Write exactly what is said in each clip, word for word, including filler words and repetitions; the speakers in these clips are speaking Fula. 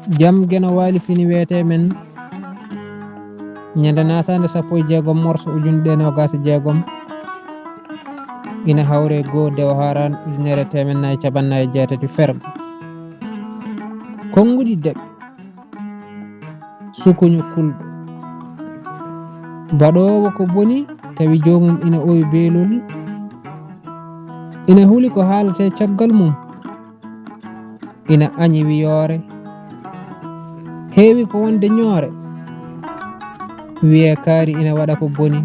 Jam Geno Waali fini wiyetee men ñande nasaande sappo e jeegom morso ujunere ɗiɗi e noogaas e jeegom, ina hawre goo dewo haaraan ujunere e teemedde nayi e cappanɗe nayi e jeetati fergo. Konnguɗi deɓɓi, sukuñu kulɗo. Baɗoowo ko boni tawi joomum ina oowi beelol, ina huli ko haaletee caggal mum, ina añi wiyoore, heewi ko wonde ñoore. Wiyee kaari ina waɗa ko boni,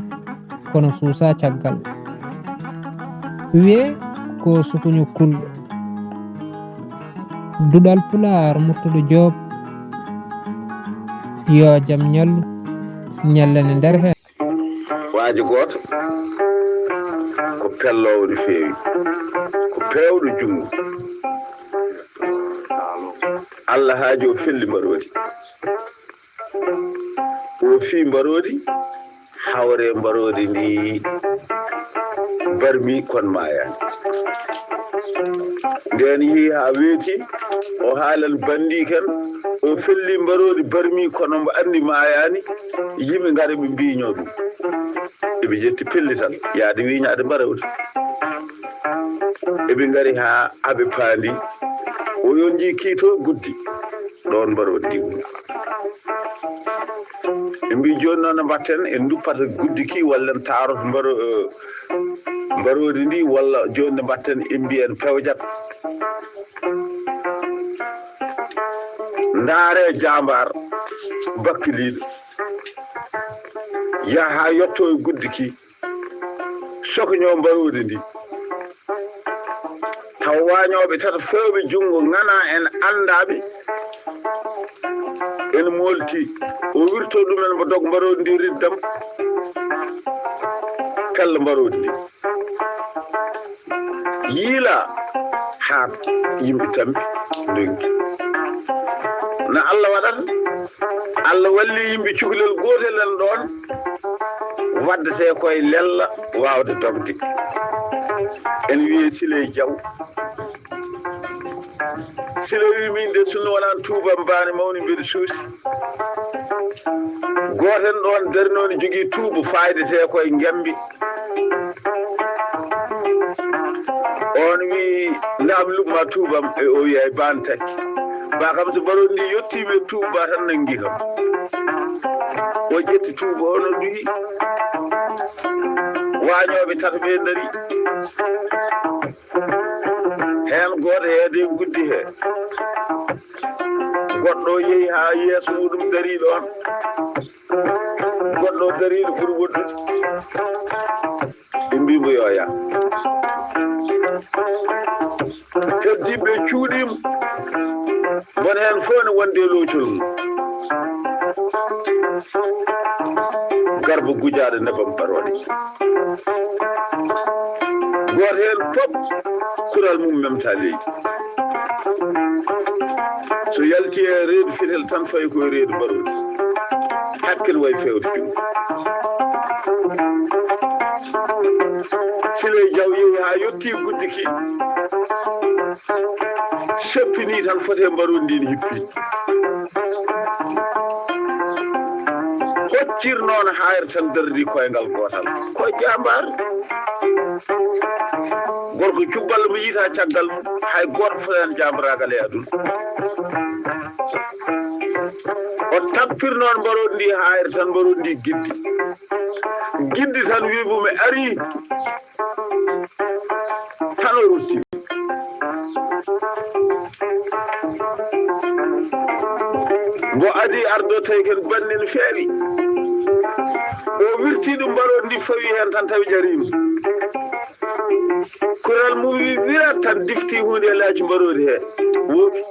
kono suusaa caggal. Wiyee ko sukuñu kulɗo. Duɗal Pulaar, Murtuɗo Joob, yo jam ñallu, ñallane nder heen. Waajo gooto ko pelloowo no feewi, ko peewɗo junngo. Allah haaji o felli mbaroodi. O fii mbaroodi, hawre mbaroodi ndi barmi kon maayaani. Ndeen yehi haa weeti, o haalan banndiiken, o felli mbaroodi barmi kono mbo anndi maayaani, yimɓe ngari ɓe mbiiñoo ɗum. Eɓe ƴetti pellital, yaade wiiñaade mbaroodi. Eɓe ngari haa aɓe paandi, o yonji kiito guddi, ɗoon mbaroodi ndi woni. Ɓe mbii, "Jooni noon no mbatten, en nduppata guddi ki, walla en taaroto mbaro-, eh, mbaroodi ndi, walla jooni no mbatten, en mbiyen pewjat." Ndaare jaambaar bakkiliiɗo, yaha haa yotto e guddi ki, sokoñoo mbaroodi ndi. Taw waañooɓe tato feewɓe junngo ŋanaa en anndaaɓe, en moolti, o wirtoo ɗumen mbo dog mbaroodi ndi riddam, pella mbaroodi ndi. Yiila haa yimɓe tampi ndonki. No Allah waɗata, Allah walli yimɓe cukalel gootel en ɗoon, waddetee koye lella waawde dogde. En wiyee Siley Jaw. Sila wi min de, sinno wonaa tuuba mbaane mawni mbeɗa suusi. Gooto en ɗoon darnoo ne jogii tuuba faayde tee koye Ngembi. On wi, "Ndaam luɓ ma tuubam," e o wi, "Ay baan takki." Ba kam so mbaroodi ndi yottiima e tuuba tan nanngi kam. O ƴetti tuuba o no duhi. Waañooɓe tato ɓe ndari. Heen gooto heede guddi he. Goɗɗo yehi haa yeeso muɗum darii ɗoon. Goɗɗo dariiɗo ɓuri woɗɗude. Ɓe mbii mbo yo yah. Heddiiɓe cuuɗiima. Won heen fof ne wondi e loocol mum. Garba Gujaaɗo nebam barooɗe. Gooto heen fof kural mum memta leydi. So yalti e reedu fetel tan fayi koye reedu mbaroodi. Hakkil way feewde ɗum. Siley Jaw yehi haa yottii guddi ki. Seppinii tan foti e mbaroodi ndin hippi. Hoccir noon haayre tan darri koyngal gootal. Ko jaambaar. Gorko cubbal mo yiita caggal mum, hay gooto fotaani jaambaraagal e aduna. O tappir noon mbaroodi ndi haayre tan, mbaroodi ndi giddi. Giddi tan wi mo mi arii. Tan o rutti. Mbo adii ardo tawi ken banni no feewi. O wirti ɗum mbaroodi ndi fawi heen tan tawi ƴariima. Kural mum wi wirat tan difti huunde e laaji mbaroodi he. Wooki.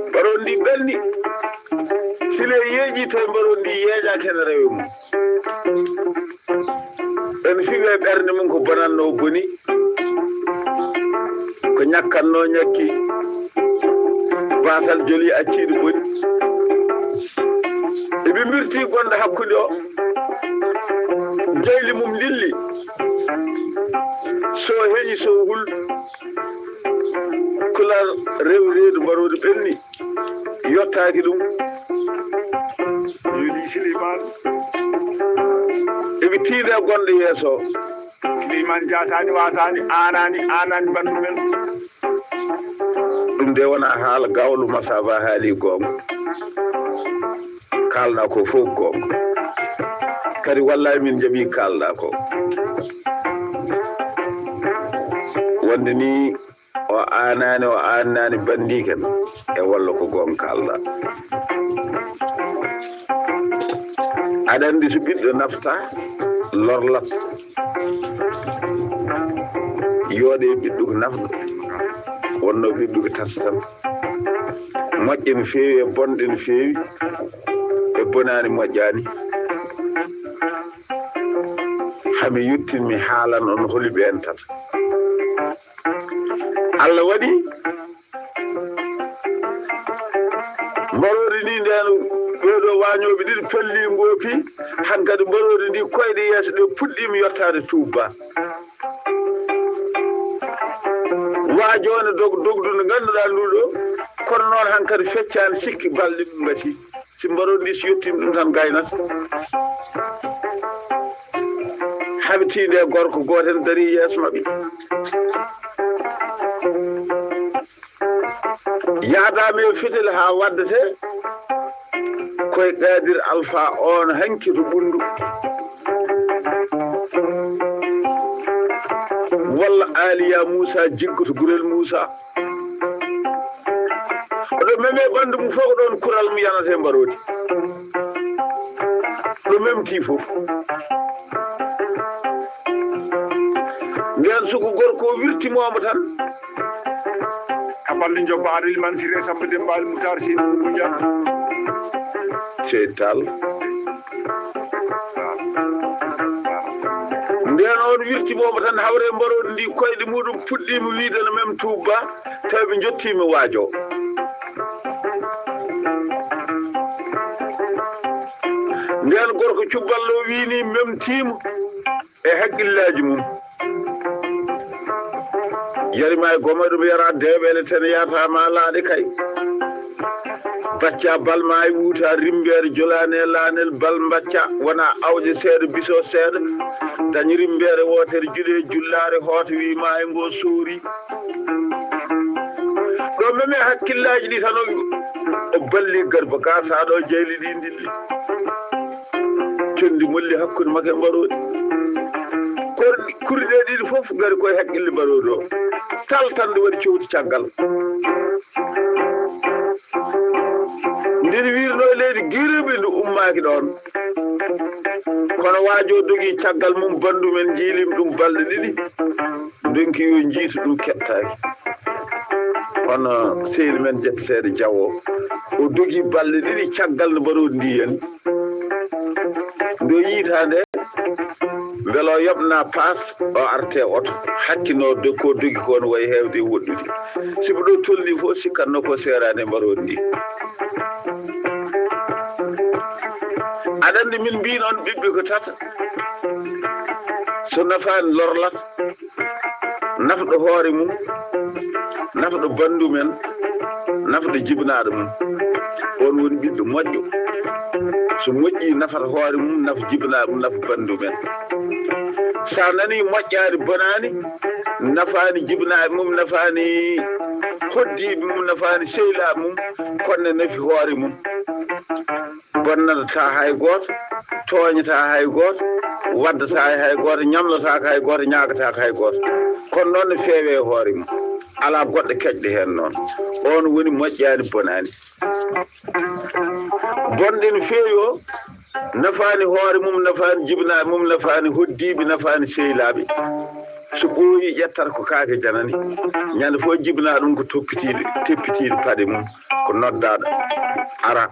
Mbaroodi ndi ɓenni. Sile yeeƴi tawi mbaroodi ndi yeeƴaaki heen rewe mum. En fiɓe ɓernde mum ko bonanno boni, ko ñakkatno ñakki, baasal joli acciiɗo boni. Eɓe mbirti gonɗo hakkunde o, jayli mum lilli, so heñi so hul. Rewi reedu mbaroodi ɓenni, yottaaki ɗum. Yuli Siliman. Eɓe tiinde gonɗo yeeso. Siliman jaataani, waataani, aanaani, aanaani bandu men. Ɗum de wona haala gawlo masaba haali goonga. Kaalɗa ko fof goonga. Kadi wallahi min jaɓi kaalɗa ko. Wonde ni o aanaani, o aanaani bandiken e walla ko goonga kaalɗa. Aɗa anndi so ɓiɗɗo nafta lorlat. Yooɗe ɓiɗɗo ko nafɗo. Wonno ɓiɗɗo ko tartan. Moƴƴe no feewi e bonɗe no feewi. E bonaani moƴƴaani. Hami yettin mi haalan on holi ɓeen tata. Allah waɗi mbaroodi ndi ndeen ɓeeɗo waañooɓe ɗiɗi pelli ngoopi, hankadi mbaroodi ndi koyɗe yeeso ɗe puɗɗiima yottaade tuubba. Waajoone dog dogdu ndu ngannduɗaa ndu ɗo, kono noon hankadi feccaani sikki balɗe ɗum ngati. Si mbaroodi ndi si yettiima ɗum tan gaynata. Habitiinde e gorko gooto en darii yeeso maɓɓe. Yaadaama e fetel haa waddete koye Qaadir Alfa oon hanki to Ɓunndu. Walla Aaliya Muusa jiggoto Gurel Muusa. Oɗo meme ɓanndu mum fof ko ɗoon kural mum yanata e mbaroodi. Ɗo memti fof. Ndeen suku gorko o wirtimooma tan. Ka balɗe njobba aɗa limanti resabɓe dembaali mutaar seydi Kuuja. Seydi Taal. Ndeen on wirtimooma tan hawre mbaroodi ndi koyɗe muɗum puɗɗiima wiide no mem tuubba. Tawi ɓe njottiima waajo. Ndeen gorko cubballo wiini memtiima e hakkillaaji mum. Yari ma e goma ɗum yara deeɓele ten yata ma laaɗe kay. Bacca bal ma e wuuta rimbeere jolaane laanel bal mbacca wona awƴe seeɗa biso seeɗa. Dañ rimbeere wootere juɗe jullaare hoota wi ma e ngo soori. Ɗo meme hakkillaaji ɗi tan o balli garba ka sa ɗo jeyli ɗi ndilli. Condi molli hakkunde makko e mbaroodi. Korɗi kurɗe ɗiɗi fof ngari koye hakkille mbaroodi o. Tal tan nde waɗi cowti caggal. Ndin wirno e leydi giribi ndu ummaaki ɗoon. Kono waajo dogi caggal mum bandu men jiilim ɗum balɗe ɗiɗi. Ndonki yo njiitu ɗum keɓtaaki. Kono sehil men jetteteeɗo Jawo o dogi balɗe ɗiɗi caggal no mbaroodi ndi yani. Nde o yiita nde mbele o yoɓna paas o arte oto hakkino ko dogi ko no wayi heewde woɗɗude. Sibu ɗo tolni fof sikkatno ko seeraani e mbaroodi ndi. Aɗa anndi min mbiin on ɓiɓɓe ko tata. So nafaani lorlat. Nafɗo hoore mum, nafɗo bandu men, nafɗo jibinaaɗo mum. On woni ɓiɗɗo moƴƴo. So moƴƴi nafata hoore mum, nafa jibinaaɗo mum, nafa bandu men. Sa nani moƴƴaani bonaani, nafaani jibinaaɗo mum, nafaani hoddiiɓe mum, nafaani seylaaɓe mum, kono ne nafi hoore mum. Bonnatataa hay gooto, tooñataa hay gooto, waddataa hay gooto, ñamlotaaka hay gooto, ñaagataaka hay gooto. Kono noon ne feewe e hoore mum. Alaa goɗɗo keƴɗo heen noon. Oon woni moƴƴaani bonaani. Bonɗe no feewi o, nafaani hoore mum, nafaani jibinaaɓe mum, nafaani hoddiiɓe, nafaani seylaaɓe. So ɓooyi ƴettat ko kaake janani. Ñande fof jibinaa ɗum ko toppitiiɗo, teppitiiɗo paɗe mum. Ko noddaaɗo ara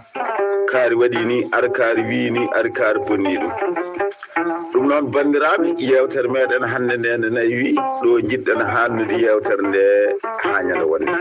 kaari waɗi ni, ara kaari wii ni, ara kaari bonni ɗum. Ɗum noon banndiraaɓe, yeewtere meɗen hannde nde nde nayi wii ɗo njiɗɗen hannude yeewtere nde haa ñande wonde.